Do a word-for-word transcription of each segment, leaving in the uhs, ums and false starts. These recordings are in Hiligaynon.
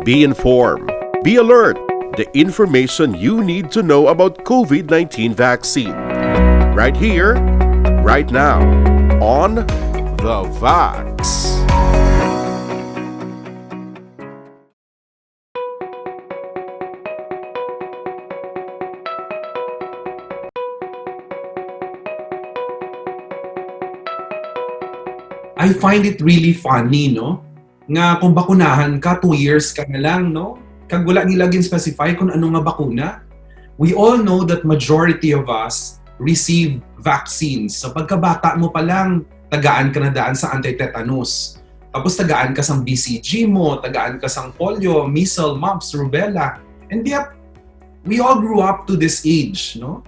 Be informed. Be alert. The information you need to know about COVID nineteen vaccine. Right here, right now, on The Vax. I find it really funny, no? Nga kung bakunahan ka, two years ka na lang, no? Kag wala nila gin-specify kung ano nga bakuna. We all know that majority of us receive vaccines. So pagkabata mo pa lang, tagaan ka na daan sa anti-tetanus. Tapos tagaan ka sang B C G mo, tagaan ka sang polio, measles, mumps, rubella. And yet, we all grew up to this age, no?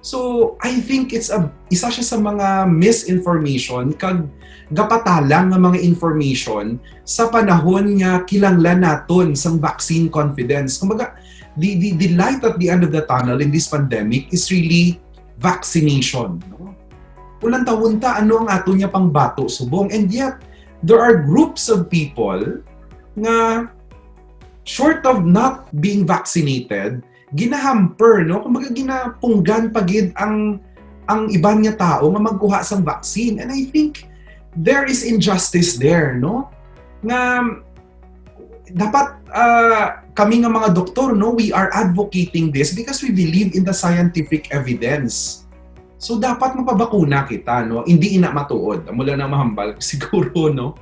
So, I think it's a isa siya sa mga misinformation kag gapatalang nga mga information sa panahon nga kinahanglan naton sang vaccine confidence. Kumbaga, the, the, the light at the end of the tunnel in this pandemic is really vaccination. No? Ulantawon ta ano ang aton nga pangbato subong. And yet, there are groups of people nga short of not being vaccinated, ginahamper, no? Kumbaga ginapunggan pa gid ang ang iban nga tao nga magkuha sang vaccine. And I think there is injustice there, no? Nga dapat ah, kami nga mga doktor, no, we are advocating this because we believe in the scientific evidence. So dapat mapabakuna kita, no? Hindi ina matuod. Amo lang na mahambal ko siguro, no?